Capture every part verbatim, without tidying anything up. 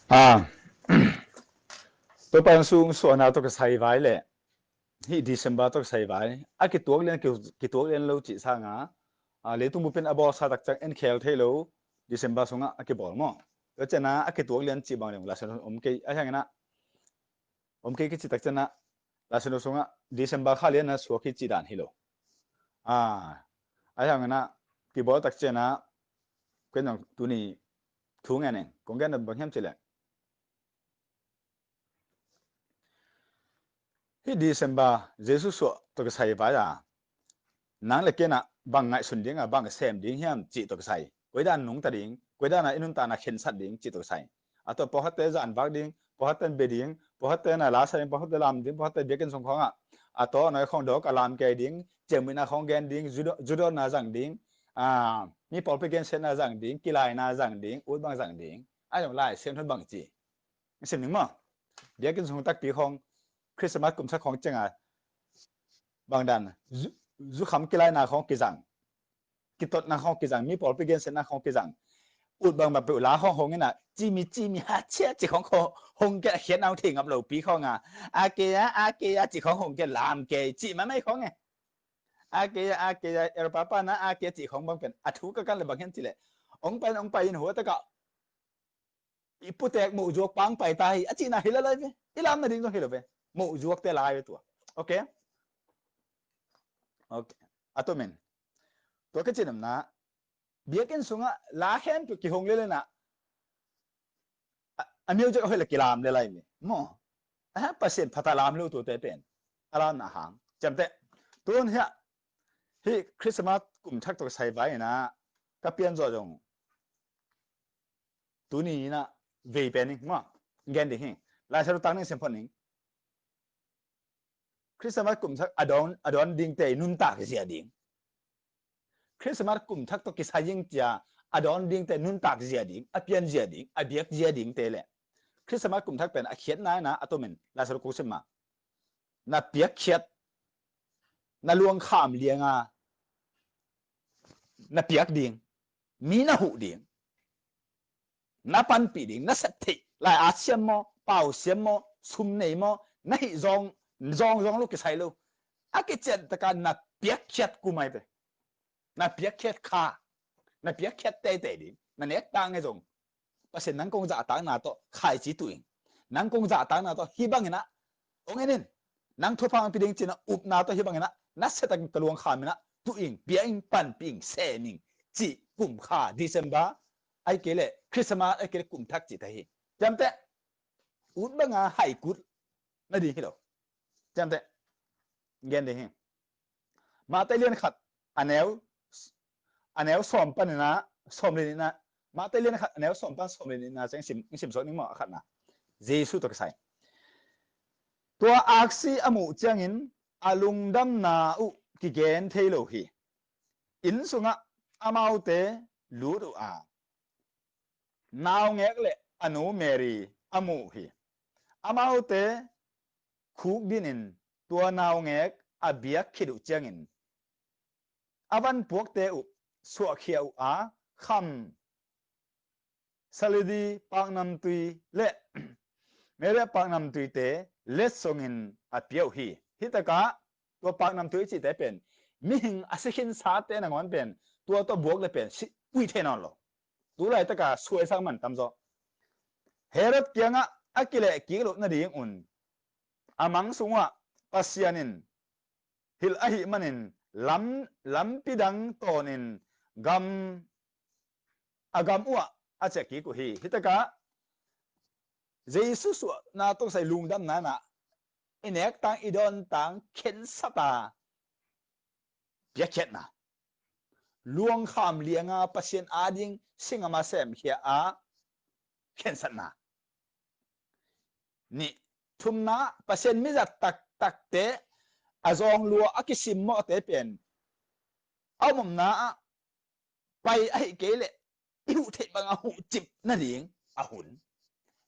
Ah, Topa in sung suahna tawh kisai vai le hih December tawh kisai vai a kituak lian, ki- kituak lian lo cih sanga, ah, leitung bupin a bawlsa tak ciang en khel thei lo December sungah a kibawl maw? Tua ciana a kituak lian cih bang lian Lai Siangtho om kei a hiangina om kei kici tak ciana Lai Siangtho sungah December kha liana suak hi cih dan hi lo. Ah, a hiangina kibawl tak ciana kei nang tuni thu ngen eng kong gen bang hiam cileh. Hih December Jesu suah tawh kisai vai a nang le kei na bang ngaihsun ding a bang sem ding hiam cih tawh kisai. Koidan nungta ding, koidan a i nuntakna khensat ding cih tawh kisai. A tawh pawlkhatte zanvak ding, pawlkhatte bia ding, pawlkhatte na lasa ding, pawlkhatte lam ding, pawlkhatte biakinn sung khawngah a tawh noi khawng dawk a lam kei ding, ciangmuihna khawng gen ding, judo- judona zang ding, ah, mi pawlpi gensiatna zang ding, kilaina zang ding, ut bang zang ding. A zong Lai Siangtho bang ci. Sim ning maw? Biakinn sung takpi khawng Christmas kumsak khawng cianga bangdan zu- zukham kilaina khawng kizang, kitotna khawng kizang, mi pawlpi gensiatna khawng kizang, ut bang bang peuh la khawng hong ina cimi cimi ha cia ci khawng khawng hong kia khiat nau thei ngap lo pi khawng a a ke a a ke a ci khawng hong kia lam ke ci mai mai khawng e. A ke a a ke a er papa na a ke ci khawng bang pen a thu ka kan le bang hen ci le ong pai ong pai in hua taka i putek moh zuak pang pai ta hi a cihna hi lalai ve. I lamna ding zong hi lo ve. Moh zuak te lai ve tua. Ok. Ok. A tumin tua ka cinamna biakinn sungah la khen tu kihong lelena a music a hoih le kilam lelai ve maw? A Pasian phata lam lo tuate pen a lamna hang ciamte. Tun hiah hih Christmas kum thak tuk sai vai ina ka pian zawh zong tuni ina vei pen ning maw? Gen ding hi. Lai Siangtho tang ning sem phot ning. Christmas kum thak a dawn a dawn dingte nuntak zia ding. Christmas kum thak tawh kisai zing cia a dawn dingte nuntak zia ding, a pian zia ding, a biak zia dingte le Christmas kum thak pen a khiatna ina a tumin Lai Siangtho kong sim ma na piakkhiat, na luangkham lianga na piak ding, mi na huh ding, na panpih ding, na sep theih lai a siam maw, pau siam maw, sum nei maw, na hih zawng zawng zawng lo kisai lo a kician taka na piakkhiat kumai pe, na piakkhiat kha, na piakkhiat teitei ding, na nek tang e zong Pasian nang kong zahtakna tawh khaici tuh ing. Nang kong zahtakna tawh hih bangin ah hong en in. Nang thupha hong pia ding cihna upna tawh hih bangin ah na setak ka luang kham in ah tuh ing, pia ing, panpih ing, sem ing cih kum kha December ai kei le Christmas ai kei le kum thak cih ta hi. Ciamteh ut banga haikut na ding hi lo. Ciamteh gen ding hi. Matthai lian khat a neu a neu sawm pan ina sawm le nihna. Matthai lian khat a neu sawm pan sawm le nihna ciang sim sim sawk ning maw a khatna. Jesu tawh kisai tua aksi a muh ciangin a lungdamna uh kigen thei lo hi. Inn sungah amaute lut uh a naungek le a nu Mary a muh uh hi. Amaute khuk dinin tua naungek a biak khit uh ciangin a van puakte uh suahkhia uh a kham salidi paknamtui le Mary paknamtuite letsongin a pia uh hi. Hitakah tua paknamtui cihte pen mihing a si khinsate nangawn pen tua tawh buak le pen si ui thei nawn lo. Tulaitaka suaisak man tamzaw. Herod kiangah a kileh kik loh nadingun a mang sungah Pasian in hilh ahih manin lam lampi dang tawnin gam a gam uhah a ciah kik uh hi. Hitakah Jesu suahna tawh kisai lungdamna inah i nektang i dawntang khensata piakkhiatna. Luangkham lianga Pasian ading singama semkhia a khensatna. Nih thumna Pasian mizat taktakte a zawng lua a kisimmawhte pen a omomna ah pai ahi kei leh i huh theih banga huh cip nading a hun.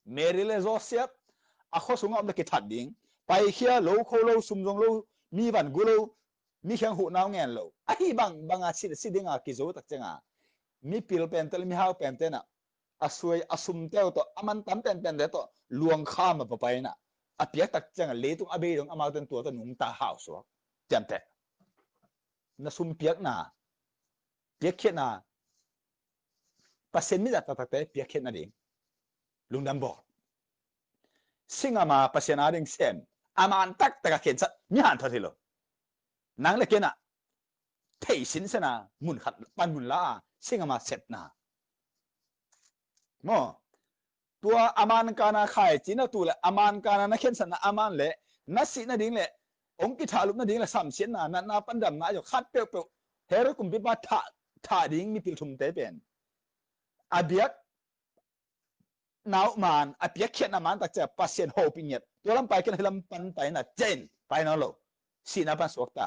Mary le Joseph a khua sungah om le kithat ding paikhia lo kho lo sum zong lo mi van gu lo mi khiang huh nau ngen lo ahi bang banga si si dinga kizo tak cianga mipil pente le mihau pente na a suai a sumte uh tawh a man tam penpente tawh luangkham a papaina a piak tak ciangah leitung a bei dong amaute in tua tawh nungta hausuak. Ciamteh. Na sum piakna, piakkhiatna, Pasian mizat taktakte piakkhiatna ding lungdam bawl. Singama Pasian ading sem, a man taktak a khensat mi hanthot hi lo. Nang le kenah thei sinsena mun khat pan mun la a singama sepna maw? Tua a man kana khaici na tu le a man kana na khensatna a man le na sih nading le ong kithahlup nading le samsiatna natna pandamna a zong khat peuhpeuh Herod kumpipa thah, thah ding mipil thumte pen a biak nau man a piakkhiatna man takcia Pasian hopih ngiat tua lampai ken hilam pan paina ciain pai nawn lo. Sihna pan suakta.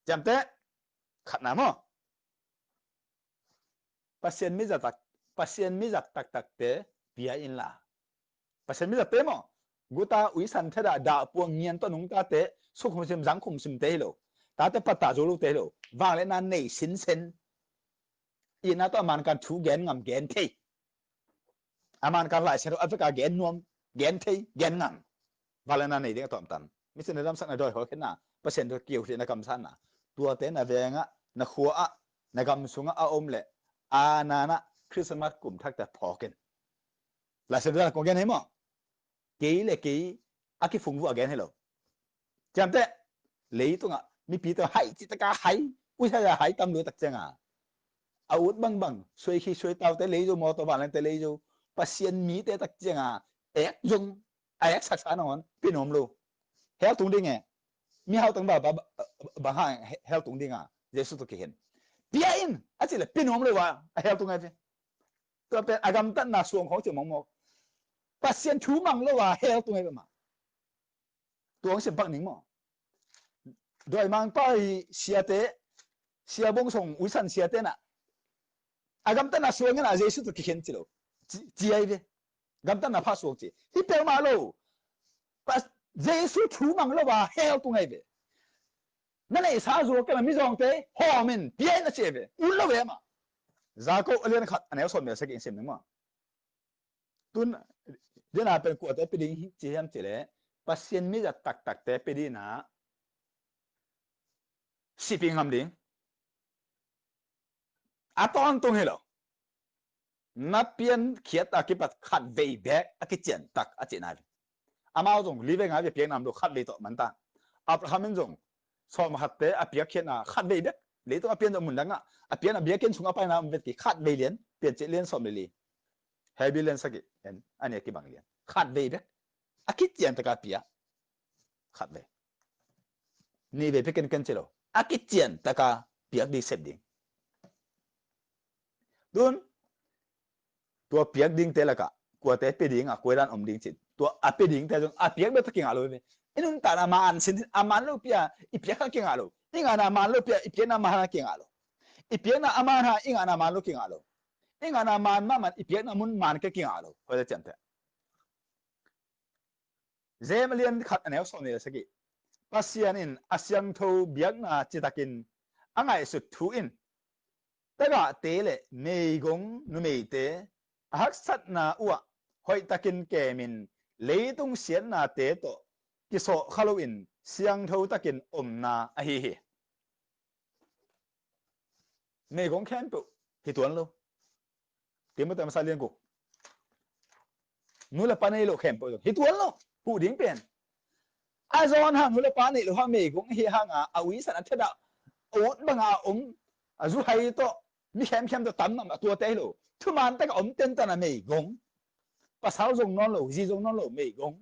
Ciamteh. Khatna maw? Pasian mizat tak, Pasian mizat taktakte pia inla. Pasian mizatte maw? Guta uisan theda dahpuang ngian tawh nungtate suk khumsim zang khumsimte hi lo. Tate pattah zo lote hi lo. Vangliatna nei sinsen. Itna tawh a man kan thu gen ngam gen thei. A man kan Lai Siangtho a veka gen nuam, gen thei, gen ngam. Vangliatna nei ding a tawmtan. Misi na damsakna dawi hawlkhenna, Pasian tawh kiuhri na kamsakna. Tuate na vengah, na khuaah, na gam sungah a om le a nanah Christmas kum thakte phawkin. Lai Siangtho na kong gen hei maw? Kei le kei a kifungvuh a gen hi lo. Ciamteh. Leitungah mipi tawh hai citaka hai uisaya hai tam lo tak cianga a ut bangbang suai khi suai taute leizo mawtaw vanlengte leizo Pasian mite tak cianga ek zong a ek saksa nangawn pinuam lo. Hel tung ding e. Mihau tang ba bang ha hel tung dinga Jesu tawh kihin pia in a cih le pinuam lo a a hel tung ai ve. Tua pen a gamtatna suang khawng ci mawkmawk. Pasian thu mang lo a hel tung ai ve mah. Tuang sim pak ning maw? Dawimangpa hi siate, sia bong song uisan siate na a gamtatna suang ina Jesu tawh kikhen ci lo. Ci ai ve. Gamtatna pha suang ci hi peuhmah lo. Jesu thu mang lo a hel tung ai ve. Na neihsa zuak kena mizawngte hawmin pia in a ci ai ve. Un lo ve mah. Jakob a lian khat a neu sawm le sagih in sim ning maw? Tun dena pen kuate pe ding hi ci hiam ci le Pasian mizat taktakte pe dina sipi ngam ding. A tawntung hi lo. Na pian khiat a kipat khat vei bek a kician tak a cihna hi. Amau zong li vei ngai vei piak nam lo khat vei tawh man ta. Abraham in zong sawm khatte a piak khiatna khat vei bek. Leitung a pian zong mun dangah a pian a biakinn sungah paina om vek ki khat vei lian pian cih lian sawm le li. Hebrew lian sagih en a nia kibang lian khat vei bek. A kician taka pia khat vei. Ni vei pe kenken ci lo a kician taka piak ding sep ding. Tun tua piak dingte lakah kuate pe ding a kuaidan om ding cin tua a pe dingte zong a piak bek ta kinga lo ve. I nuntakna man sin a man lo pia i piak kha kinga lo. I ngahna man lo pia i piakna man ha kinga lo. I piakna a man ha i ngahna man lo kinga lo. I ngahna man mahmah i piakna mun man ke kinga lo. Hoih le ciamteh. Jem a lian khat a neu sawm nih le sagih. Pasian in a siangtho biakna citakin a ngaihsut thu in tagahte le meigong numeite a haksatna uhah hoihtakin kemin leitung siatnate tawh kisawh kha loin siangtho takin omna ahi hi. Meigong khempeuh hi tuan lo. Timothy masa lian guk. Nu le pa nei lo khempeuh hi tuan lo. Huh ding pen a zawn hang nu le pa nei lo hang meigong hi hanga a uisan a thedah a ut banga a om a zuhai tawh mi khemkhem tawh tam mahmah tuate hi lo. Thuman taka om tentan a meigong. Pasal zong nawn lo zi zong nawn lo meigong.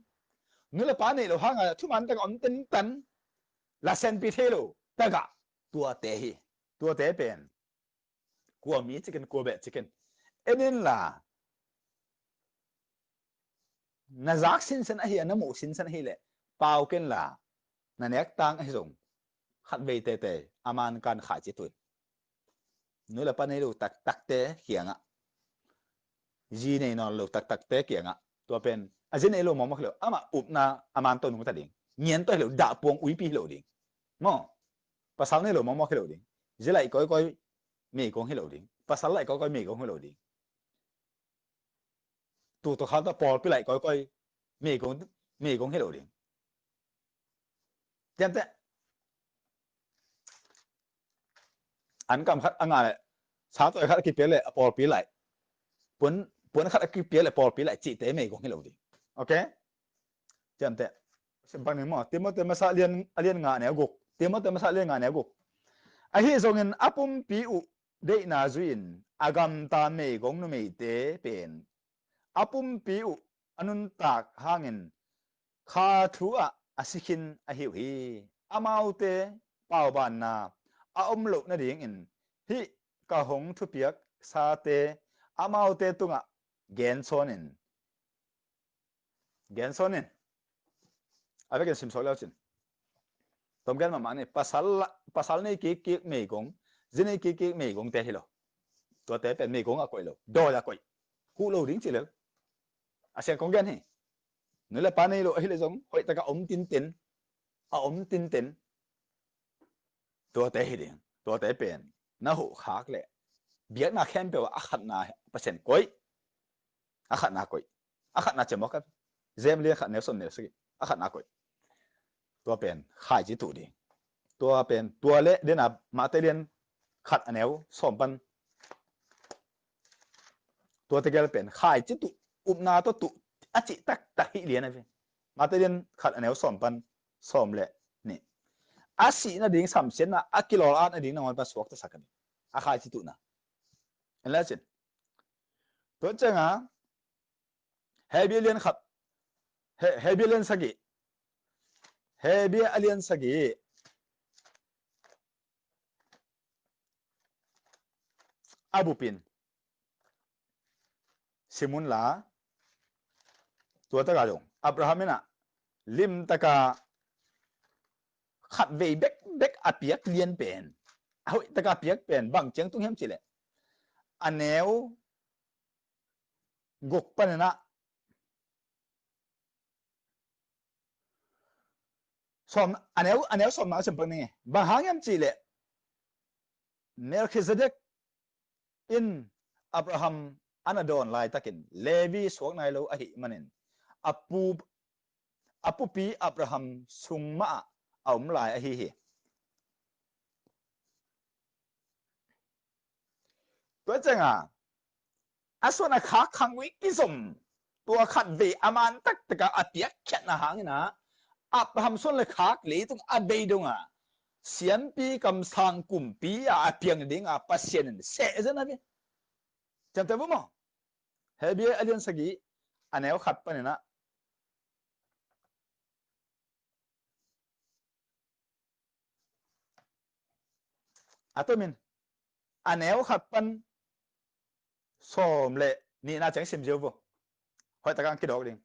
Nu le pa nei lo hanga thuman taka om tentan lasenpi thei lo tagah tuate hi. Tuate pen kua mi cikin kua beh cikin en inla na zak sinsen ahi a na muh sinsen ahi leh pau kenla na nek tang ahi zong khat vei tete a man kan khai ci tui. Nu le pa nei lo taktakte kiangah zi nei nawn lo taktakte kiangah tua pen a zi nei lo mawkmawk hi lo amah upna a man tawh nungta ding. Ngian tawh hi lo dahpuang uipi hi lo ding. Maw pasal nei lo mawkmawk hi lo ding. Zi laih kawikawi meigong hi lo ding. Pasal laih kawikawi meigong hi lo ding. tu tawh khal tawh pawlpi laih koikoi, meigong, meigong hi lo ding. Tiamte an kam khat a ngah leh, sa tawi khat a kipiak leh a pawlpi laih, puan, puan khat a kipiak leh pawlpi laih cihte meigong hi lo ding. Ok? Tiamte sim bang ning maw, Timoti masa lian, a lian nga neu guk. Timoti masa lian nga neu guk. Ahi zongin a pumpi uh deihna zui-in a gamta meigong numeite pen a pumpi uh a nuntak hangin kha thu ah a si khin ahi uh hi. Amaute paubanna a om loh nadingin hih ka hong thupiak sate amaute tungah gensawn in, gensawn in. A vekin simsawh leu cin. Tom gen mahmah ni, pasal, pasal nei kikkik meigong, zi nei kikkik meigongte hi lo. Tuate pen meigong a koih lo, dawi a koih. Huh lo ding ci lel. A siang kong gen hi. Nu le pa nei lo ahi leh zong hoih taka om tinten, a om tinten. Tuate hi ding. Tuate pen na huh khak leh biakna khempeuh ah a khatna Pasian koih. A khatna koih. A khatna ciamawk a, James lian khat neu sawm neu sagih. A khatna koih. Tua pen khaici tuh ding. Tua pen, tua leh dena Mate lian khat a neu sawm pan. Tua tegel pen khaici tuh, upna tawh tuh a cih taktak hih lian a ve. Mate lian khat a neu sawm pan sawm le nih. A sih nading samsiatna, a kilawl at nading nangawn pan suaktasak a ding. A khaici tuhna. En le cin. Tua cianga Hebru lian khat, He-, Hebru lian sagih. Hebru a lian sagih. A bupin. Sim un la. Tua taka dong. Abraham in a limtaka khatvei bekbek a piak lian pen, a hoihtaka piak pen bang ciang tung hiam cih leh, a neu guk panin a sawm, a neu, a neu sawmna a sim pak ning e. Bang hang hiam cih leh, Melchizedek in Abraham a na dawn laitakin Levi suak nai lo ahih manin a pu, a pupi Abraham sung mah ah a om lai ahi hi. Tua cianga a suan a khak khanggui kizom, tua khatvei a man taktaka a piakkhiatna hangin a Abraham suan le khak leitung a bei donga siampi kamsang kumpi a a piang dinga Pasian in sehzen a ve. Ciamteh vo maw? Hebru a lian sagih a neu khat panin a, a tomin a neu khat pan sawm le nihna ciang sim ziau vo. Hoihtaka ang kidawk ding.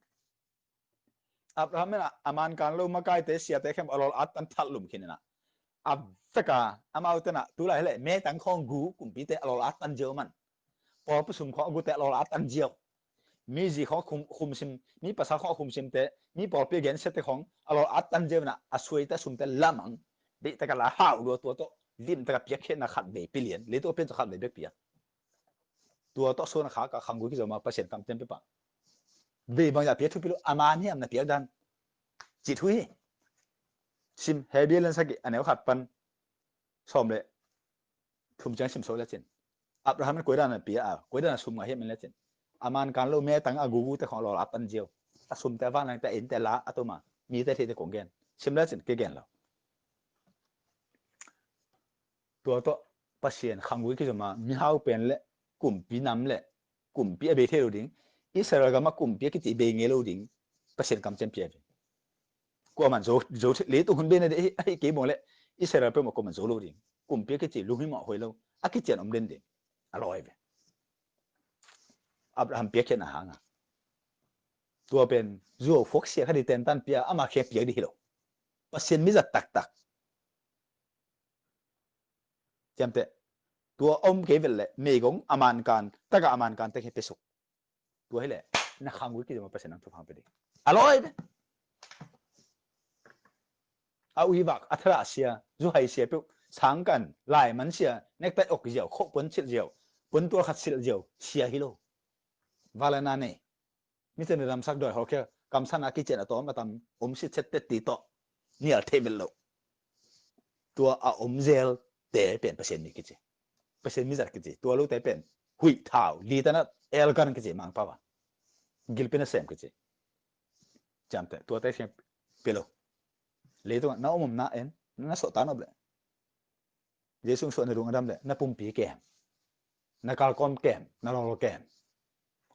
Abraham in a, a mankan lo makaite siate khempeuh a lawl at pan thalh lum khin in a, a veka amaute in a tulai hileh metang khawng gu kumpite a lawl at pan ziau man. Pawlpi sum khawng a gute a lawl at pan ziau. Mi zi khawng khum, khumsim, mi pasal khawng a khumsimte, mi pawlpi gensiate khawng a lawl at pan ziau in a, a suaite a sumte lamang. Deihtaka la hau lua, tua tawh limtaka piakkhiatna khatvei pilian, leitung a pian tawh khatvei bek pia. Tua tawh suan a khak a khanggui kizom a Pasian kamciam pia pah. Vei bangzah piak thupi lo, a man hiam na piak dan. Cih thu hi. Sim Hebru lian sagih a neu khat pan sawm le thum ciang sim sawh le cin. Abraham in koidan a pia a, koidan a sum ngah hiam in le cin. A mankan lo metang a gugute khawng a lawl at pan ziau. A sumte a vanlangte a innte la a tuma mite theite kong gen. Sim le cin, kei gen lo. Tua tawh Pasian khanggui kizom a mihau pen le kumpi nam le kumpi a bei thei lo ding, Israel gam a kumpi a kici bei ngei lo ding, Pasian kamciam pia ve. Kuaman zo, zo leitung hun bei na ding ahi kei mawk le Israel peuhmah kuaman zo lo ding. Kumpi a kici lunghimawh hoih lo, a kician om den ding. A lawi ve. Abraham piakkhiatna hanga. Tua pen zuau phuak sia kha ding tentan pia, ama khia piak ding hi lo. Pasian mizat taktak. Ciamteh, tua om kei vet leh meigong a mankan, taka a mankan teng hi pesuk. Tua hileh na khanggui kizom a Pasian nang thupha pia ding. A lawi ve. A uivak, a thadah sia, zuhai sia peuh, sangkan, laiman sia, nektai ok ziau, khoh puan silh ziau, puan tual khat silh ziau sia hi lo. Valana nei. Mi ten damsak dawi hawlkhia, kamsang a kician a tawm a tam om sitset teti tawh nial thei bel lo. Tua a om zel te pen Pasian mi kici. Pasian mi zat kici. Tua lo te pen huih thau, litanat, elgan kici, mangpau a gilpi nasem kici. Ciamteh, tua te siang pia lo. Leitungah na om om na en, na sawh ta nop leh, Jesu suah na dung a dam leh, na pumpi kem, na kalkawm kem, na lawlkawm kem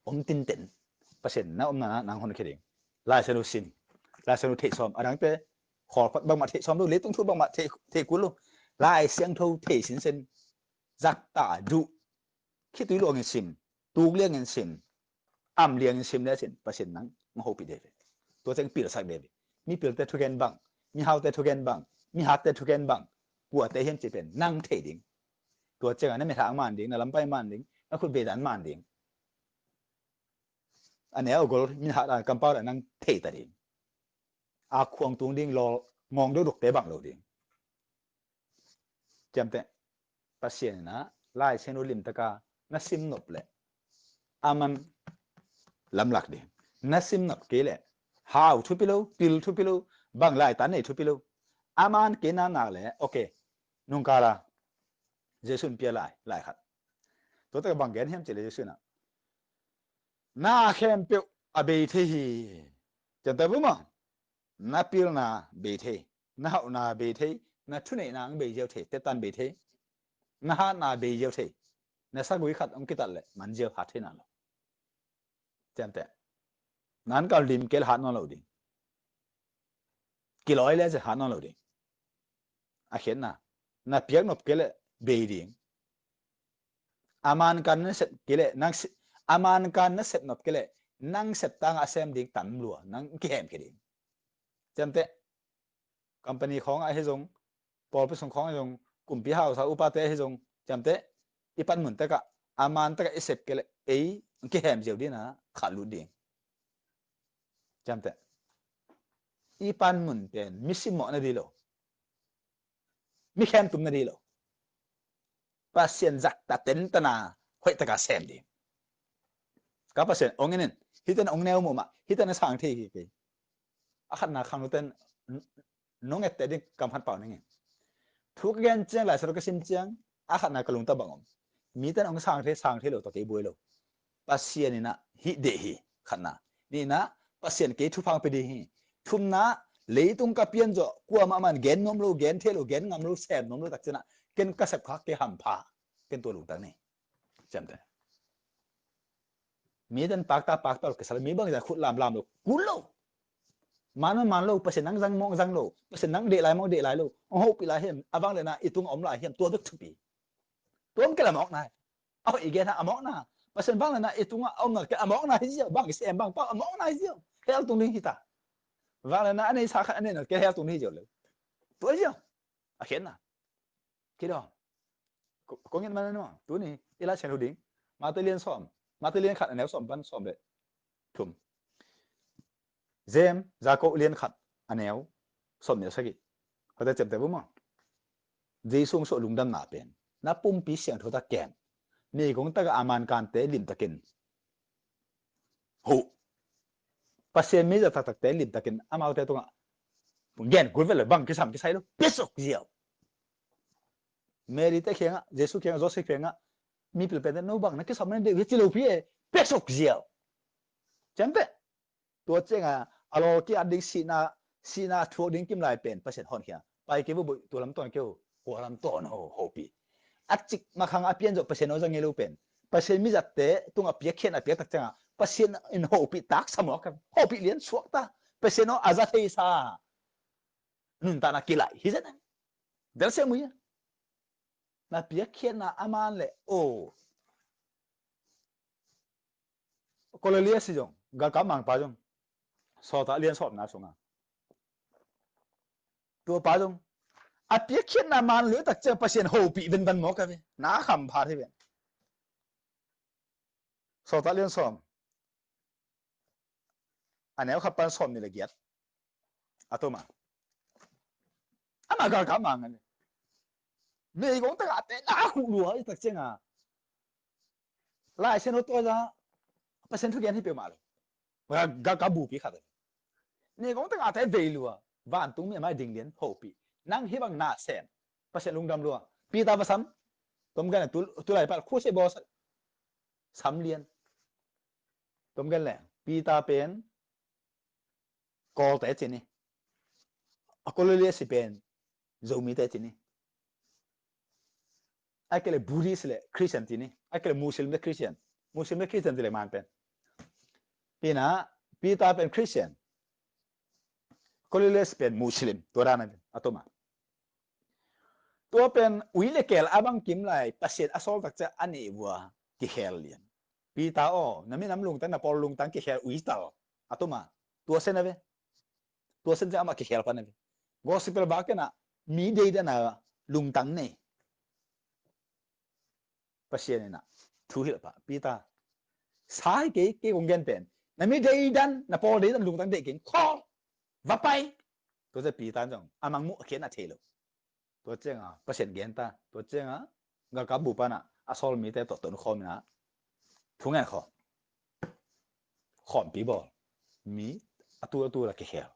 om tinten. Pasian na omna nang honkhia ding. Lai Siangtho sin, Lai Siangtho theih sawm, a dangte khawlkhat bangmah theih sawm lo, leitung thu bangmah theih, theih kul lo. Lai Siangtho thei sinsen, zakta, duh, khitui luangin sim, tuk liangin sim, am liangin sim le cin, Pasian nang hong hopih deve. Tua ciang pilsak deve. Mipilte thugen bang, mihaute thugen bang, mihatte thugen bang, kuate hiam cih pen nang thei ding. Tua ciangah na methak man ding, na lampai man ding, na khut veidan man ding. A neu a gol, mihat a kampau dah nang thei ta ding. A khuang tung ding, lawl ngawng dodokte bang lo ding. Ciamteh, Pasian in ah Lai Siangtho limtaka na sim nop leh, aman lamlak ding. Na sim nop kei leh, hau thupi lo, pil thupi lo, bang laitan nei thupi lo. Aman kei na nak leh, ok, nungkala Jesu in pia lai, lai khat. Tua taka bang gen hiam cih leh Jesu in ah, na khempeuh a bei thei hi. Ciamteh bu maw? Na pilna bei thei, na hauhna bei thei, na thuneihna ang bei ziau thei, tetan bei thei, na hatna bei ziau thei, na sagui khat ang kitat leh man ziau hat thei na lo. Ciamteh. Nan kal lim kei leh hat nawn lo ding. Kilawi le cin hat nawn lo ding. A khiatna, na piak nop kei leh bei ding. A man kan na sep kei leh, nang si-, a man kan na sep nop kei leh, nang sep tangah a sem ding tam lua, nang kihem kei ding. Ciamteh, company khawngah ahi zong, pawlpi sung khawngah ahi zong, kumpi hausa upate ahi zong, ciamteh, i pan mun takah, a man takah i sep kei leh, ei, kihem ziau ding a, khat lut ding. Ciamteh. I pan mun pen, mi simmawh na ding lo. Mi khem tum na ding lo. Pasian zakta tentana hoih taka sem ding. Ka Pasian ong in in, hiten ong neu muh mah, hiten a sang thei hi kei. A khatna khang luten nong ette ding kam khat pau ning in. Thu ka gen ciang, Lai Siangtho ka sim ciang, a khatna ka lungta bang om. Miten ong sang thei, sang thei lo tawh kei buai lo. Pasian in ah hih deh hi, khatna. Nihna, Pasian kei thupha pia ding hi. Thumna, leitung ka pian zawh, kuamah man gen nuam lo, gen thei lo, gen ngam lo, sem nuam lo tak ciangah, ken ka sep khak kei hampha, ken tua lungtang ni. Ciamteh. Miten pakta, pakta lo, kisal mi bang zah khut lamlam lo, kul lo. Man man lo, Pasian nang zang mawk zang lo, Pasian nang deh lai mawk deh lai lo, hong hopih lai hiam, a vangliatna i tungah om lai hiam, tua bek thupi. Tua om kei leh a mawkna hi. A hoih i gen a mawkna. Pasian vangliatna i tungah a omna kei a mawkna hi ziau. Bang i sem bang pau a mawkna hi ziau. Hell tung ding hi ta. Vangliatna a neisa khat a neihna kei hell tung ding hi ziau leh. Tua hi ziau. A khiatna. Kidawm. Ko, kong ngen man a nuang. Tuni i Lai Siangtho ding. Matthai lian sawm. Matthai lian khat a neu sawm pan sawm le thum. James, Jakob lian khat a neu sawm nih le sagih. Khuate ciamteh bu maw. Jesu hong suah lungdamna pen, na pumpi siangtho tak kem. Meigong takah a man kante limtakin huh. Pasian mi zat taktakte limtakin amaute tungah gen kul vet leh bang kisam kisai lo. Piasuk ziau. Mary te kiangah, Jesu kiangah, Joseph kiangah, mipil pente, no bang na kisam na deih uh hi ci lo pi e, piasuk ziau. Ciamteh. Tua ciangah a lawlkia ding sihna, sihna thuak ding kim lai pen Pasian honkhia. Pai kei vua boih, tua lam tawn kei uh, kua lam tawn ho, hopih. A cik makhang a pian zawh Pasian aw za ngei lo pen, Pasian mizatte tungah piakkhiatna piak tak ciangah Pasian in hopih tak sa mawk, hopih lian suak ta. Pasian aw a za thei sa. Nuntakna kilaih hi zet. Delsiam uh hia? Na piakkhiatna a man le aw. Cornelius hi zong, galkap mangpa zong, Sawltak lian sawmna sungah, tua pa zong a piakkhiatna man le tak ciang Pasian hopih venvan mawk a ve. Na kham phat hi ve. Sawltak lian sawm, a neu khat pan sawm nih le giat. A tuma ama galkap mang a le, meigong takah te na khuh lua i tak ciangah Lai Siangtho tua za Pasian thugen hi peuhmah lo. Ga, ga, ga bupi khat. Ni kong tengah te vei lua. Vantung mi a mai ding lian hopih. Nang hih bang na sem. Pasian lungdam lua. Peter va sam. Tom gen le tu, tulai pal khuse bawsa. Sam lian. Tom gen le. Peter pen Kawlte ci ni. A Cornelius pen Zomite ci ni. A kei le Buddhist le Christian ci ni. A kei le Muslim le Christian. Muslim le Christian ci le man pen. Pi na, Peter pen Christian. Cornelius pen Muslim. Tua dan a pen. A tuma. Tua pen ui le kel a bang kim lai Pasian a sawl tak ciang a nih vua kikhel lian. Peter aw, na minam lungtang, na pawl lungtang kikhel ui tal. A tuma. Tua sen a ve. Tua sen ciang amah kikhel pan a ve. Gospel vak in a mi deidan a lungtang nei. Pasian in a thu hilh pah Peter. Sa hi kei, kei kong gen pen. Na mi deidan, na pawl deidan lungtang deih keng. Khawl. Va pai. Tua ciang Peter zong a mangmuh a khian a thei lo. Tua ciang a Pasian gen ta. Tua ciang a galkap bu pan a a sawl mite tawh ton khawm in a thu ngen khawm. Khawmpi bawl. Mi a tul a tul a kikhel.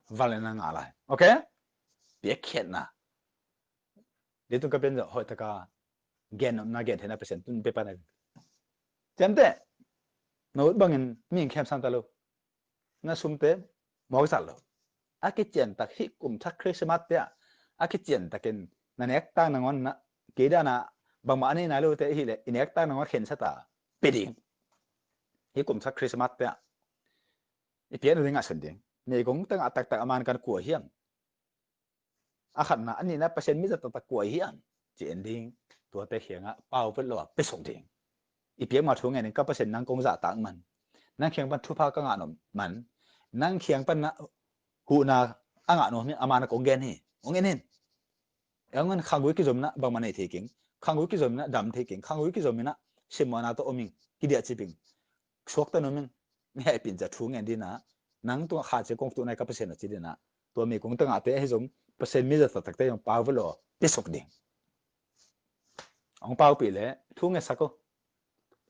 Van le na ngah lai. Ok? Piakkhiatna. Leitung ka pen zawh hoih taka gen nopna gen theihna Pasian tun pe pan a. Ciamteh. Na ut bangin mi in khemsang ta lo. Na sumte mawk zat lo. A kician tak hih kum thak Christmas te ah a kician takin na nek tak nangawn na kei dan a bangmah a nei nai lote ahih leh i nek tak nangawn khensa ta pe ding. Hih kum thak Christmas te ah i pian uh ding a sun ding. Meigong tengah taktak a man kan kua hiam? A khatna, a nihna Pasian mi zat taktak kua hiam? Ci en ding. Tuate khiangah pau vet lo a pe suk ding. I piak ma thu ngen in ka Pasian nang kong zahtak man. Nang khiang pan thupha ka ngah nop man. Nang khiang pan na huhna a ngah nop hi a man a kong gen hi. Ong en in. Eng en khanggui kizomna bangmah nei thei keng. Khanggui kizomna dam thei keng. Khanggui kizomna simmuana tawh om ing. Kidiah cip ing. Suakta nop ing. Hehpih in ca thu ngen dina. Nang tungah kha cia kong tuh nai ka Pasian a ci dina. Tua meigong tengah te ahi zong Pasian mi zat taktakte zong pau vet lo pe suk ding. Ong paupih le thu ngetsak o.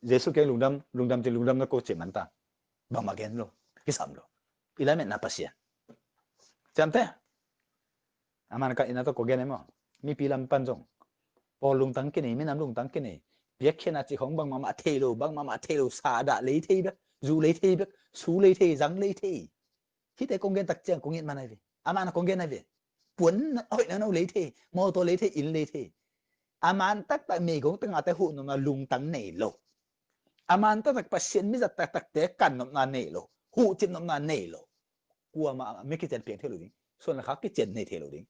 Jesu kiang lungdam, lungdam ci lungdam na ko ci man ta. Bangmah gen lo. Kisam lo. I lametna Pasian. Ciamteh. A man ka ina tawh ko gen e maw? Mipi lam pan zong pawl lungtang kinei, minam lungtang kinei. Piakkhiatna cih khong bangmah mah thei lo, bangmah mah thei lo, sa dah lei thei bek, zu lei thei bek, su lei thei, zang lei thei. Hihte kong gen tak ciang kong it man ai ve. A man a kong gen ai ve. Puan hoih nang no lei thei, mawtaw lei thei, inn lei thei. A man taktak meigong tengahte huh nopna lungtang nei lo. A man taktak Pasian mi zat taktakte kan nopna nei lo. Huh cip nopna nei lo. Kuamah mi kician piang thei lo ding. Suan le khak kician nei thei lo ding.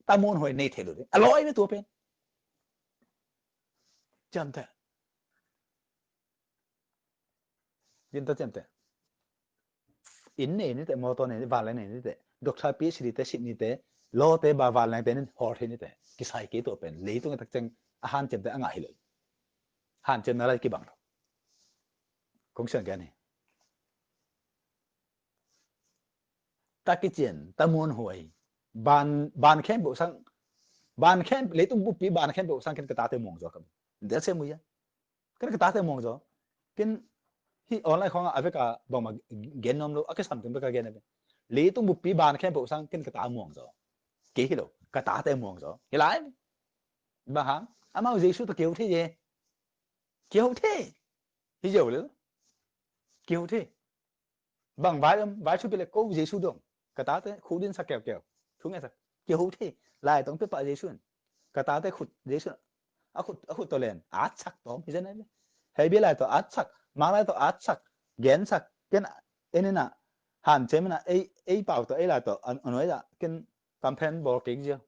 Tamuan huai nei thei lo ding. A lawi mi tua pen. Ciamteh. Ginta ciamteh. Inn nei nite, mawtaw nei, vanleng nei nite, doctor PhD te, sit nite, lawte, ba vanlengte nin hawl thei nite. Kisai kei tua pen leitung a tak ciang a hanciamte a ngah hi lo. Hanciamna lai kibang lo. Kong sian gen hi. Ta kician, ta muanhuai. Ban, ban khempeuh sang, ban khem, leitung buppi ban khempeuh sang ken ka tate muang zaw ka mu. Del se mu ya. Ken ka tate muang zaw. Ken hih online khawngah a veka bangmah gen nuam lo, a kisam teng beka gen a ve. Leitung buppi ban khempeuh sang ken ka ta muang zaw. Kei hi lo, ka tate muang zaw. Hi lai. Bang hang, amau Jesu tawh kiho thei e. Kiho thei. Hi zeu le. Kiho thei. Bang vai om, vai thupi le ko Jesu dong. Ka tate khut din sa keukeu. Thu ngen sa. Kiho thei. Lai tong pe pah Jesu in. Ka tate khut Jesu in. A khut, a khut tawh len. Atsak tawm. Hi zen ai le. Hei bia lai tawh atsak. Mang lai tawh atsak. Gensak. Ken en in a. Hanciam in a. Ei, ei pau tawh ei lai tawh. An, an wai da. Ken kamphen bawl keng zia.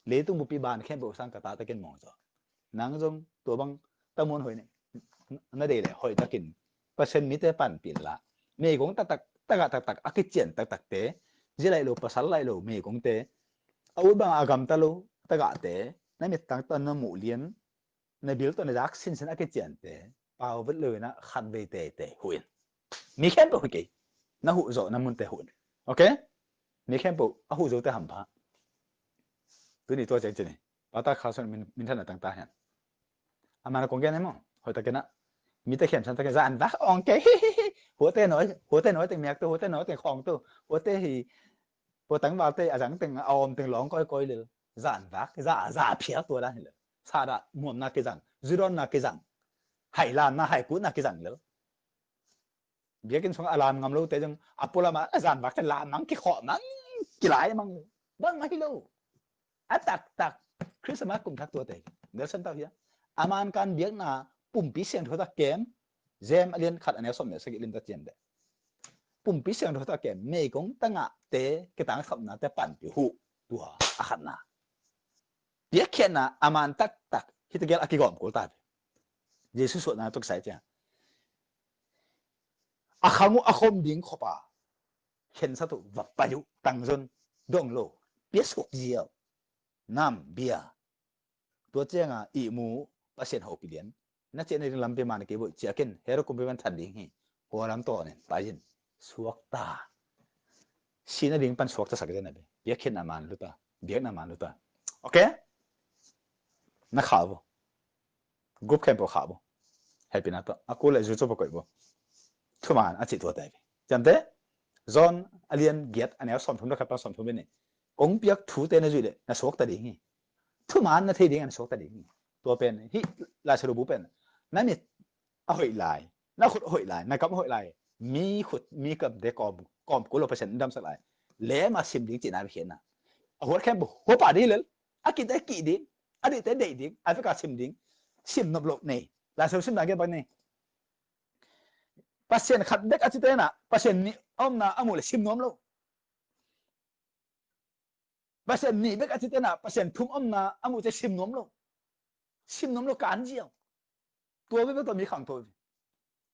Leitung buppi ban khempeuh sang ka tate ken muang zaw. Nang zong tua bang ta muanhuai ne. Na dei le hoih takin Pasian mite panpih la. Meigong taktak, tagah taktak, a kician taktakte. Zi laih lo, pasal laih lo, meigongte. A ut bang a gamta lo, tagahte. Na mittang tawh na muh lian. Na bil tawh na zak sinsin a kiciante. Pau vet lo in a khatvei teitei huh in. Mi khempeuh huh kei. Na huh zawh na munte huh in. Ok? Mi khempeuh a huh zote hampha. Tuni tua ciang cini. Pata kha son min, min thana tang ta hian. A man a kong gen e maw. Hoih takin a. Mite khemsan takin za an vak ong kei. Huate nawi, huate nawi teng miakte, huate nawi teng khawngte, huate hi, hua tangvalte a zang teng a awm teng lawng kawikawi lel. Zanvak za za phial tua dan hi lel. Sa dah muamna kizang, zudawnna kizang, hailanna haikutna kizang lel. Biakinn sungah a lam ngam lote zong a pualam ah a zanvakte lam mang kikhawh mang, kilai mang. Bang mah hi lo. A taktak Christmas kum thak tuate Nelson tau hiam? A mankan biakna pumpi siangtho tak kem. Jem a lian khat a neu sawm le sagih lim ta ciam deh. Pumpi siangtho tak kem meigong tangahte kitangkhapnate panpih huh. Tua a khatna. Piakkhiatna a man taktak hita gel a kigawm kul ta ve. Jesu suahna tuk sai cia a khang uh a khom ding khop a khensat uh va pai uh, tangzon, dong lo, piasuk ziau, nam bia. Tua cianga ihmu Pasian hopih lian na ciahna ding lampi man a kei boih ciakin Herod kumpi man that ding hi. Hua lam tawnin pai in suakta. Sihna ding pan suakta sak zena be. Biakhiatna man luta, biakna man luta. Okay. Na khah vo. Group khempeuh khah vo. Happy na to a kul le zu cu va koih vo. Thuman a cih tuate ve. Ciamte John a lian giat a neu sawmthum le khat pan sawmthum le nih. Kong piak thute na zuih le na suakta ding hi. Thuman na thei ding a na suakta ding hi. Tua pen hi. Lai Siangtho bu pen na mit a hoih lai, na khut a hoih lai, na kam a hoih lai, mi khut mi kamte kawm, kawm kul lo Pasian in damsak lai. Lem a sim ding cihna a khiatna. A huat khempeuh huapa ding lel. A kihte kih ding, a deihte deih ding, a veka sim ding. Sim nop loh nei. Lai Siangtho sim dan gen bang nei. Pasian khat bek a ci tenah Pasian nih a omna a muh le sim nuam lo. Pasian nih bek a ci tenah Pasian thum omna a muh ci sim nuam lo. Sim nuam lo kan ziau. Tua bek tawh mi khangto hi.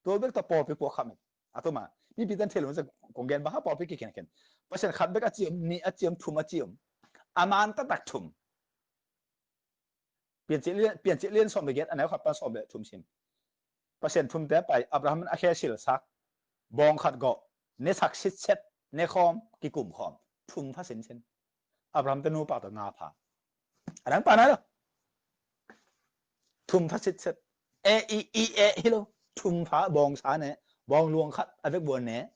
Tua bek tawh pawlpi puak kham hi. A tuma mipi ten thei lo ci kong gen bang ha pawlpi kikhen khen. Pasian khat bek a ci om, nih a ci om, thum a ci om. A man taktak thum. Piancil lian, Piancil lian sawm le giat a neu khat pan sawm le thum sim. Pasian thumte pai, Abraham in a khe silsak, bawng khat gawh, ne sak sitset, ne khawm, kikum khawm, thum pha sinsin. Abraham te nupa tawh nga pha. A dang pa nai lo. Thum pha sitset. E i i e hi lo. Thum pha bawngsa ne, bawng luang khat a vek buan ne.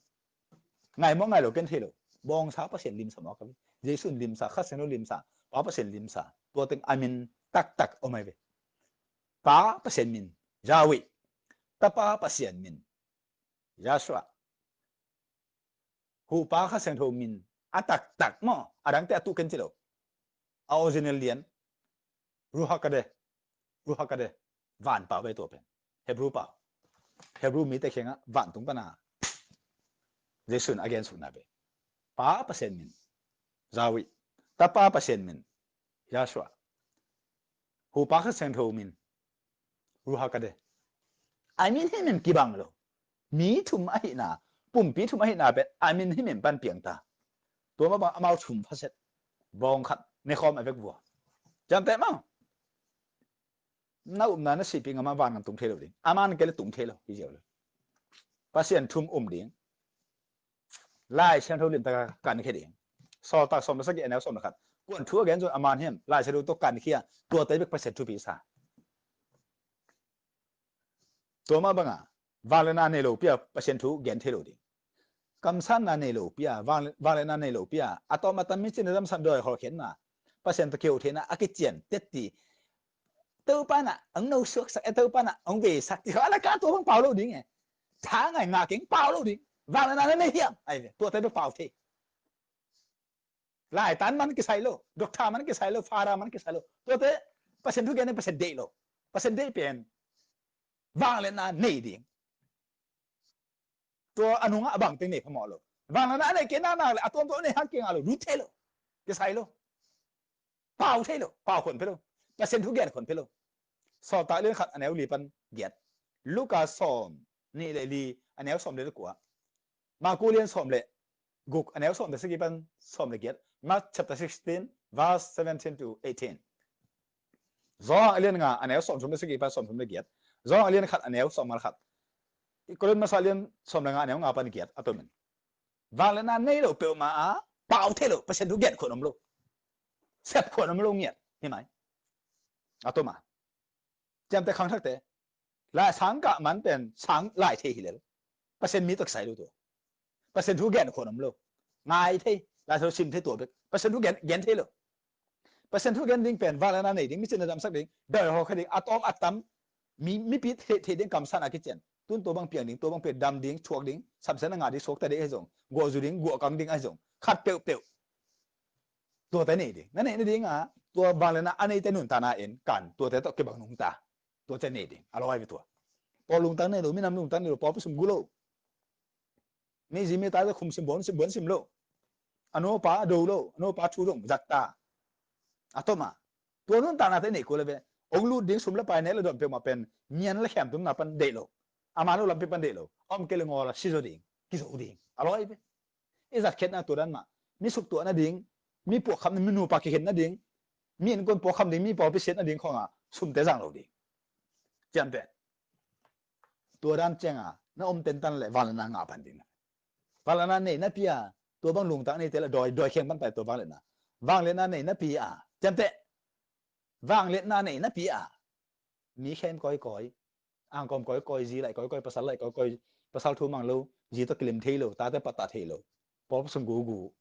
Ngai maw ngai lo ken thei lo. Bawngsa Pasian limsa maw ka ve. Jesu in limsa, Kha Siangtho limsa, Pa Pasian limsa. Tua teng a min taktak om ai ve. Pa Pasian min, Yahweh. Tapa Pasian min, Yahshua. Hupa Kha Siangtho min a taktak maw, a dangte a tuh ken ci lo. A original lian, Ruach HaKodesh, Ruach HaKodesh, van pau ve tua pen. Hebrew pau. Hebrew mite kiangah vantung pana Jesu in a gensukna ve. Pa Pasian min, Yahweh. Tapa Pasian min, Yahshua. Hupa Kha Siangtho min, Ruach HaKodesh. A min himhim kibang lo. Mi thum ahihna, pumpi thum ahihna pen a min himhim pan piangta. Tua mah bang amau thum phaset. Bawng khat, ne khawm a vek vua. Ciamteh maw. Na upna na sihpih ngam a vangam tung thei lo ding. A man kei le tung thei lo hi ziau lo. Pasian thum um ding. Lai Siangtho limtak a kankhia ding. Sawltak sawm le sagih a neu sawm le khat. Kuan thu a gen zong a man hiam, Lai Siangtho tawh kankhia, tuate bek Pasian thupi sa. Tua mah banga vangliatna nei lopi a Pasian thu gen thei lo ding. Kamsanna nei lopi a, vangliatna nei lopi a, a tawm a tam mi cin a damsam dawi hawlkhiatna, Pasian tawh kiho theihna a kician tetti. Topa na ang no suaksak e, Topa na ang veisak ti kha la ka tua bang pau lo ding e. Tha ngai nga keng pau lo ding. Vangliatna na nei hiam? Ai ve, tuate bek pau thei. Laitan man kisai lo, doctor man kisai lo, father man kisai lo. Tuate Pasian thu gen Pasian deih lo. Pasian deih pen vangliatna nei ding. Tua a nungah a bangteng nei phamawh lo. Vangliatna a nei kei nak nak le a tuamtuam a nei hang kei ngah lo, lut thei lo. Kisai lo. Pau thei lo, pau khon phe lo. Pasian thu gen khon phe lo. Sawltak lian khat a neu li pan giat. Luka sawm nih le li a neu sawm le kua. Marku lian sawm le guk a neu sawm le sagih pan sawm le giat. Mark chapter sixteen, verse seventeen to eighteen. Zawng a lian nga a neu sawm thum le sagih pan sawm thum le giat. Zawng a lian khat a neu sawm ngal khat. Korin masa lian sawm le nga a neu nga pan giat a tomin. Vangliatna nei lo peuhmah a pau thei lo, Pasian thu gen khon om lo. Sep khon om lo ngiat hi mai. A toma. Ciamteh khangthakte. Lai sang kah man pen sang lai thei hi lel. Pasian mi tawh kisai lo tua. Pasian thu gen khawh om lo. Ngai thei, Lai Siangtho sim thei tua bek. Pasian thu gen, gen thei lo. Pasian thu gen ding pen, vangliatna nei ding, mi cina damsak ding, dai hawk ding, a tawm a tam, mi, mipi thei, thei ding kamsan a kician. Tun tua bang piang ding, tua bang piang dam ding, thuak ding, samsiatna ngah ding, suakta ding ahi zong, guah zu ding, guah kang ding ahi zong, khat peuhpeuh. Tuate nei ding. Na neih nading a, tua vangliatna a neite nuntakna in kan, tuate tawh kibang nungta. Tuate nei ding. A lawi ve tua. Pawl lungtang nei lo, minam lungtang nei lo, pawl pasum gu lo. Mi zi mi ta khum sim buan sim buan sim lo. A nupa a do lo, a nupa thu dong zakta. A tawm a. Tua nuntakna te nei kul a ve. Ong lut ding sum le pai nek le dawn peuhmah pen, ngian le khem tumna pan deih lo. A man lo lampi pan deih lo. Om kei le ngawl a si zo ding, kizo ding. A lawi ve. I zat khiatna tua dan mah. Mi suktuah nading, mi puahkham, mi nupa kikhen nading, mi innkuan puahkham ding, mi pawlpi siat nading khawngah sumte zang lo ding. Ciamteh. Tua dan ciangah na om tentan le vangliatna ngah pan ding. Vangliatna nei napi a, tua bang lungtang neite le dawi, dawi khiang pan pai tua vangliatna. Vangliatna nei napi a, ciamteh. Vangliatna nei napi a, mi khem kawikawi, angkawm kawikawi, zi laih kawikawi, pasal laih kawikawi, pasal thu mang lo, zi tawh kilim thei lo, tate pattah thei lo, pawl pasum gugu,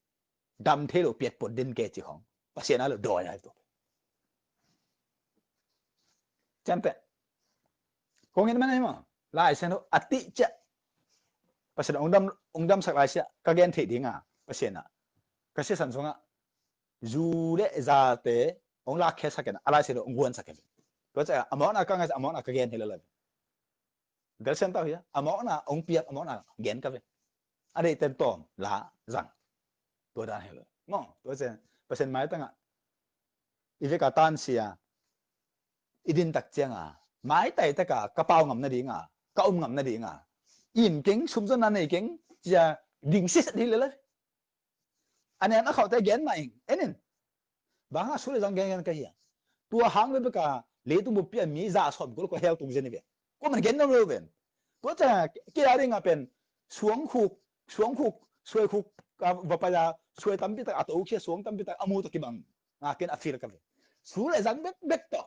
dam thei lo, piatpuat den ke ci khawng Pasian a lo dawi a hi tua. Ciamteh. Kong in man ahi maw? Lai Siangtho a tih ciah. Pasian ong dam, ong damsak lai siah ka gen theih dinga, Pasian a ka siasan sungah zu le zate ong lakkhiasak in a, Lai Siangtho ong guansak in. Tua ciah a mawkna ka ngai, a mawkna ka gen hi lo lai. Galsiam tau hia, a mawkna ong piak, a mawkna gen ka ve. A deih ten tawm la zang. Tua dan hi lo maw? Tua ciah Pasian maitangah i veka tansia i din tak cianga, maitai taka ka pau ngam nadinga, ka um ngam nadinga, in keng, sumzonna nei keng cia ding siset hi lele. A nem a khauhte gen mah ing, en in. Banga su le zang gen gen ka hia. Tua hang bebeka leitung buppi a mi za sawm kul kua hel tung zen hi ve. Kua man gen nom lo ven. Tua cianga kila dinga pen suangkhuk, suangkhuk, suaikhuk, a, va pai a, suai tampi tak a to khia, suang tampi tak a mu to kibang. Nga ken a feel ka ve. Su le zang bekbek tawh,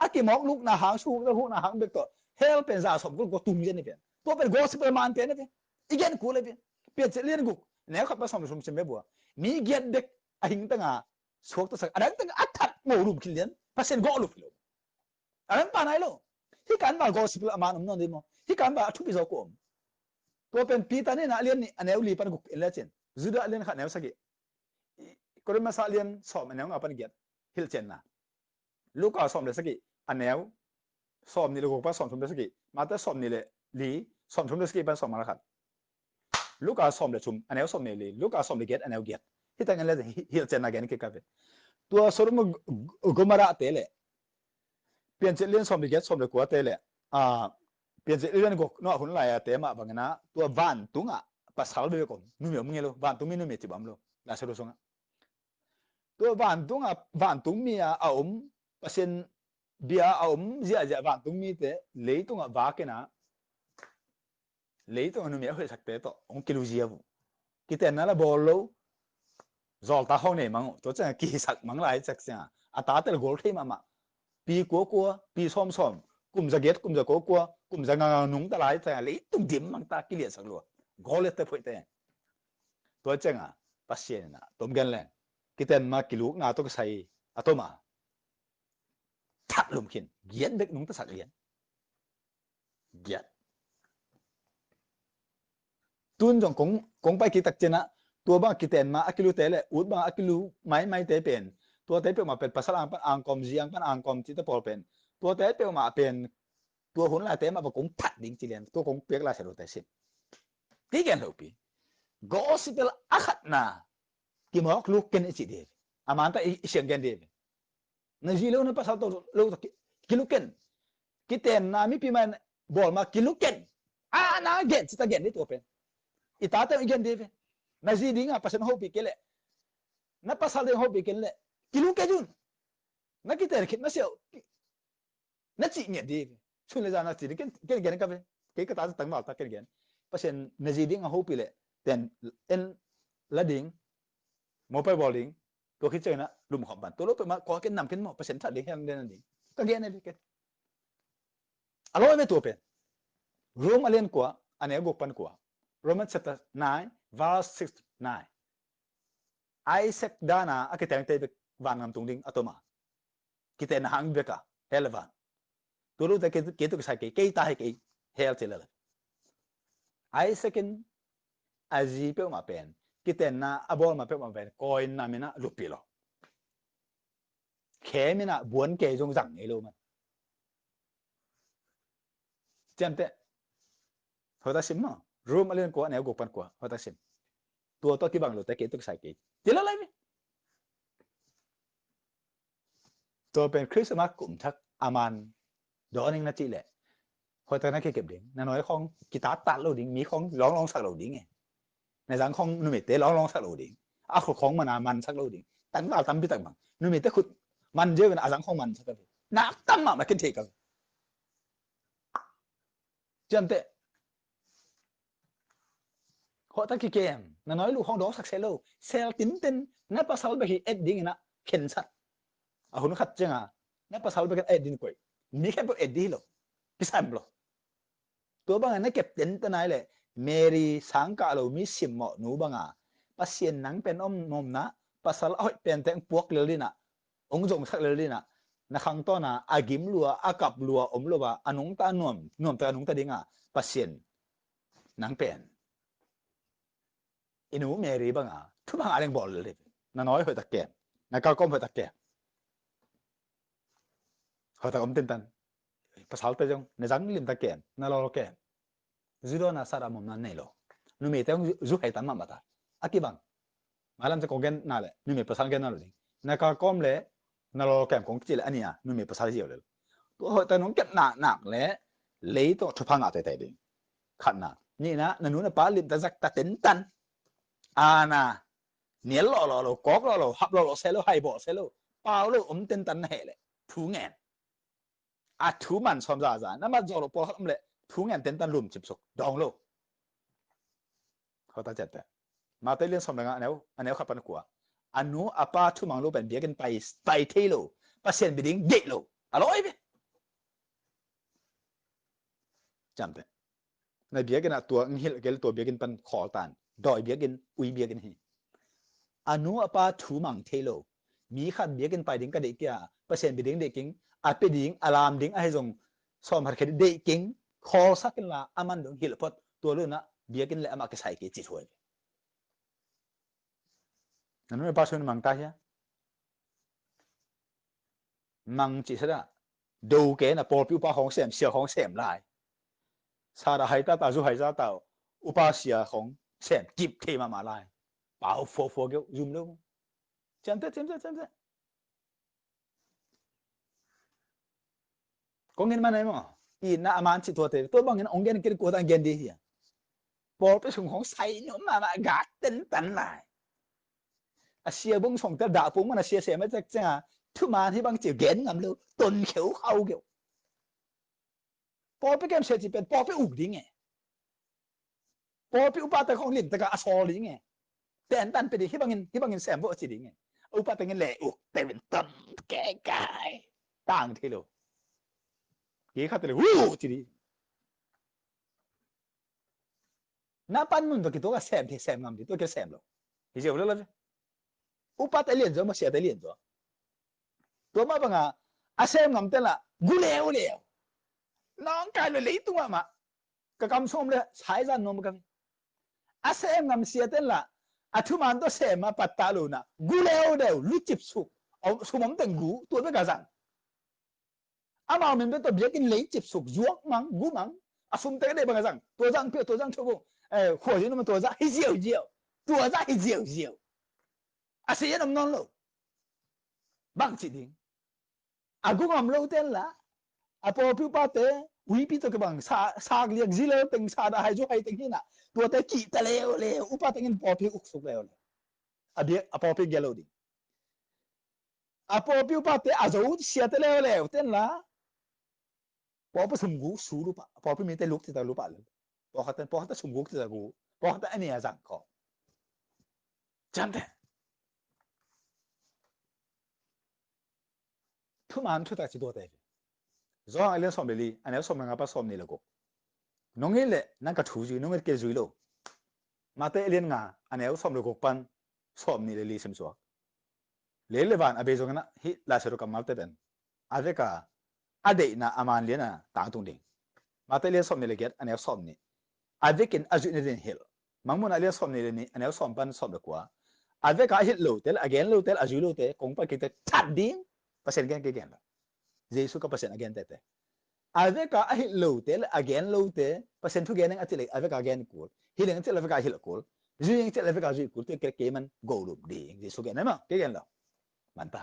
a kimawk lukna hang, su hukna hang bek tawh hel pen za sawm kul kua tung zen hi pen. Tua pen gospel man pen hi pen. I gen kul hi pen. Piancil lian guk, neu khat pan sawm le thum sim ve bua. Mi giat bek a hing tanga suaktasak, a dang tanga a that mo lum khin lian, Pasian gawh lum hi lo. A dang pa nai lo. Hih kan val gospel a man om nawn ding maw? Hih kan val a thupi zo kua om? Tua pen Peter nihna a lian nih a neu li pan guk en lecin, Judah a lian khat neu sagih, Korin masa lian sawm a neu nga pan giat hilhcianna. Luka sawm le sagih a neu sawm nih le guk pan sawm thum le sagih, Mate sawm nih le li, sawm thum le sagih pan sawm nga le khat. Luka sawm le thum a neu sawm nih le li, Luka sawm le giat a neu giat. Hih tang en le hi-, hilhcianna gen kik ka ve. Tua Sodom Gomorrah te le Piancil lian sawm le giat, sawm le kua te le, a, Piancil lian guk nuah hun lai a te mah bangin a, tua vantungah pasal bebek om, numei om ngei lo, vantung mi numei cip om lo, Lai Siangtho sungah. Tua vantungah, vantung mi a, a om, Pasian bia a om ziahziah vantung mite leitungah vak in a, leitungah numei a hoihsakte tawh hong kilu ziau uh. Kitenna la bawl lo, zawlta hong nei mang uh. Tua ciangah kihisak mang lai ciak ciangah a tate la gol thei mahmah. Pi kua kua, pi sawm sawm, kum za giat, kum za kua kua, kum za nga nga nungta lai ciangah leitung dim mangta kiliansak lua. Gol lette phoihte. Tua ciangah Pasian in a tom gen leng, kiten ma kilukna tawh kisai a tom a, that lum khin, giat bek nungtasak lian. Giat. Tun zong kong, kong pai kik tak ciangah, tua bang kiten ma a kilute le ut bang a kilu maimaite pen, tuate peuhmah pen pasal ang pan angkawm, zi ang pan angkawm cihte pawl pen, tuate peuhmah pen, tua hun laite mah bang kong that ding ci lian, tua kong piak Lai Siangtho te sim. Kei gen lopi. Gospel a khatna kimawk luk ken i ci ding. A manta i, i siang gen ding. Na zi lo na pasal tawh lo tawh ki, kiluk ken. Kitenna mipi man bawl ma kiluk ken. A na gen cita gen ding tua pen. I tate i gen ding ve. Na zi dinga Pasian hopih kei leh, na pasal ding hopih kei leh, kiluk ken un. Na kiten khit masiah uh, na cih ngiat ding ve. Sun le zan na cih ding ken, ken gen ka ve. Kei ka tate tangval ta ken gen. Pasian na zi dinga hopih leh, ten en la ding, mopai bawl ding, tua khit ciangin a lumkhawm pan. Tua lo peuhmah kua ken nam ken maw, Pasian that ding, hiang den ding. Ka gen e ve ken. A lawi ve tua pen. Rom a lian kua, a neu guk pan kua. Romans chapter nine, verse six to nine. Isaac dana a kitengte bek vangam tung ding a toma. Kitenna hang beka hell a van. Tulute kei tu kisai kei, kei ta hi kei hell ci lala. Isaac in a zi peuhmah pen, kitenna a bawl mah peuhmah pen, kawinna minah lupi lo. Khe minah buan kei zong zang ngei lo man. Ciamteh. Hoihtak sim maw. Rom a lian kua, a neu guk pan kua. Hoihtak sim. Tua tua kibang lote kei tu kisai kei. Ti lo lai mi. Tua pen Christmas kum thak a man dawning na cih leh. Hoihtak na kikep ding. Na nawi khawng kitattat lo ding. Mi khawng lawnglawng sak lo ding e. Na zang khawng numeite lawnglawng sak lo ding. A khut khawng mana man sak lo ding. Tangval tampi tak bang. Numeite khut man zeu in a zang khawng man sak lo ding. Nak tam mahmah ken thei kal. Ciamteh. Hoihtak kikem, na nawi luh khawng dawngsak seh lo. Sel tinten, na pasal bek hi et ding ina khensat. A hun khat cianga, na pasal bek et ding koih. Mi khempeuh et ding hi lo. Kisam lo. Tua banga na kep tenten ai leh, Mary sangkah lo mi simmawh nu banga, Pasian nang pen om nomna, pasal a hoih pente hong puak lel dina, hong zongsak lel dina, na khangtawna a gim lua, a kap lua om lo a, a nungta nuam, nuamtak a nungta dinga, Pasian nang pen i nu Mary banga thumang a leng bawl lel ding. Na nawi hoihtak kem, na kalkawm hoihtak kem. Hoihtak om tintan. Pasalte zong na zang limtak kem, na lawlaw kem. Zu dawnna sara mawmna nei lo. Numeite hong zu hei tam mahmah ta. A kibang. Malam ca kong gen na le, numei pasal gen na lo ding. Na kalkawm le, na lawlaw kem kong kici le, a nia, numei pasal ziau le. Tua hoihtak nong kep naknak le, lei tawh thupha ngah teitei ding. Khatna. Nihna, na nu na pa limtak zak ta tentan. Ana, nial lawhlawh lo, kawk lawhlawh, hap lawhlawh se lo, haibawh se lo, pau lo, om tentan na heh le. Thu ngen. A thu man sawm zaza, na mat zawh loh pawlkhat om leh, thu ngen tentan lum cipsuk, dawng lo. Hoihtak ciatte. Matthai lian sawm le nga, a neu, a neu khat pan kua. A nu a pa thumang lo pen biakinn pai, pai thei lo. Pasian bia ding deih lo. A lawi ve. Ciamteh. Na biakinn ah tua, ng hilh kei le tua biakinn pan khawl tan. Dawi biakinn, ui biakinn hi. A nu a pa thu mang thei lo. Mi khat biakinn pai ding ka deih kia, Pasian bia ding deih keng, a pia ding, a lam ding, a hei zong sawm khat khe deih keng, khawlsak inla, a man dong hilh phot, tua lo inah biakinn le amah kisai kei ci thuai. Na nu na pa sung mang ta hia? Mang cih sela, do ke na pawlpi upa khawng sem, sia khawng sem lai. Sa dah hai ta ta, zu hai za ta, upa sia khawng sem kip thei mahmah lai. Pau fuafua keu, zum lo. Ciamteh, ciamteh, ciamteh. Kong gen man ai maw. Itna a man cih tuate, tua bangin ong gen kei kua ta gen dih hia. Pawlpi sung khawng sai nuam mahmah, gat tentan lai. A sia bung sawngtel dah pung man a sia sem a cek cenga, thuman hih bang ci gen ngam lo, ton kheu khau keu. Pawlpi kemsia ci pen pawlpi uk ding e. Pawlpi upate khawng limtaka a sawl ding e. Tentan pe ding, hih bangin, hih bangin sem vo a ci ding e. Upa tengin le uk, tengin ton kekai. Tang thei lo. Kei khat le hu ci ding. Na panmun tua kituak a sem thei, sem ngam ding, tua kia sem lo. Hi ziau lo lo. Upate lian zaw, ma siate lian zaw. Tua mah banga a sem ngam tenla gu leuleu. Nawngkai lo leitung ah mah. Ka kam sawm le saizan nuam ka. A sem ngam sia tenla a thuman tua sem a patta lo na gu leuleu, lucip suk. Sum om teng gu, tua bek a zang. Amau min bia tua biakinn lei cipsuk, zuak mang, gu mang, a sum tek a dei bang a zang, tua zang pia, tua zang thubu, eh, khua zin um tua zah hi ziauziau, tua zah hi ziauziau. A si an om nawn lo. Bang ci ding. A gu ngam lo ten la, a pawlpi upate, uipi tua kibang, sa, sak liak zi lel teng, sa dah hai zu hai teng hi na, tuate kih ta leuleu, upa tengin pawlpi uksuk leuleu. A biak, a pawlpi gia lo ding. A pawlpi upate a zo siate leuleu tenla, pawlpi sum gu su lupa, pawlpi mite luk tita lupa le. Pawlkhat ten, pawlkhat ten sum guk tita gu, pawlkhat ten a nia zang ko. Ciamteh. Thuman thutak ci tuate. Zawhang a lian sawm le li, a neu sawm le nga pan sawm nih le guk. Nong it leh nang ka thu zui, nong it kei zui lo. Mate a lian nga a neu sawm le guk pan sawm nih le li sim suak. Lei le van a bei zongin ah hih Lai Siangtho kammalte pen a veka a deihna a man lian a tangtung ding. Mate a lian sawm nih le giat a neu sawm nih. A vekin a zuihna ding hilh. Mangmuhna a lian sawm nih le nih a neu sawm pan sawm le kua. A veka a hilh lote le a gen lote le a zui lote kong pan kikte that ding. Pasian gen kei gen lo. Jesu ka Pasian a gen tete. A veka a hilh lote le a gen lote Pasian thu gen ing a cih le a veka gen kul. Hilh ing a cih le a veka hilh kul. Zui ing a cih le a veka zui kul. Tua kei kei man go lup ding. Jesu gen ai maw kei gen lo. Manpha.